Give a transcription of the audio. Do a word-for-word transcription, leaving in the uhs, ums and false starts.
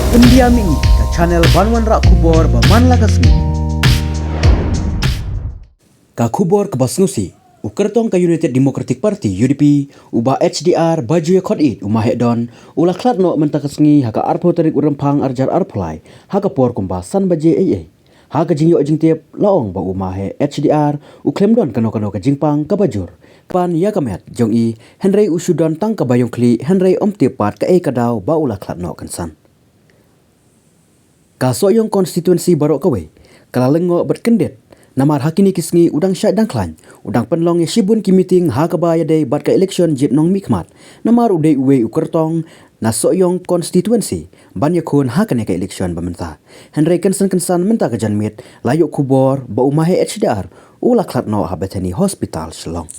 Pyndiam ïa ngi ka channel ban wanrah khubor ba man la ka sngi. Ka khubor kaba sngewsih, u kyrtong ka United Democratic Party, U D P, u Bah H D R Bajuya Khot Ïeit, u Maheh Don, u la khlad noh mynta ka sngi ha ka arphew tarik u Rymphang arhajar arphew lai, ha ka por kumba san baje eiei. Ha ka jingïoh jingtip la ong ba u Maheh H D R u khlem don kano kano ka jingpang kaba jur. Pan ïa ka met jong i, hynrei u shu don tang kaba ïong khlieh, hynrei ym tip pat kaei ka daw ba u la khlad noh kynsan. Ka Sohiong constituency baroh kawei ka la lyngngoh bad kyndit. Namar ha kine ki sngi u dang shait dang khlaiñ, u dang pynlong ïa shibun ki meeting ha kaba ïadei bad ka election jied nongmihkhmat. Namar u dei uwei u kyrtong na Sohiong constituency ban ïakhun ha kane ka election ba mynta. Hynrei kynsan kynsan mynta ka janmiet la ïoh khubor ba u Maheh H D R u la khlad noh ha Bethany Hospital Shillong.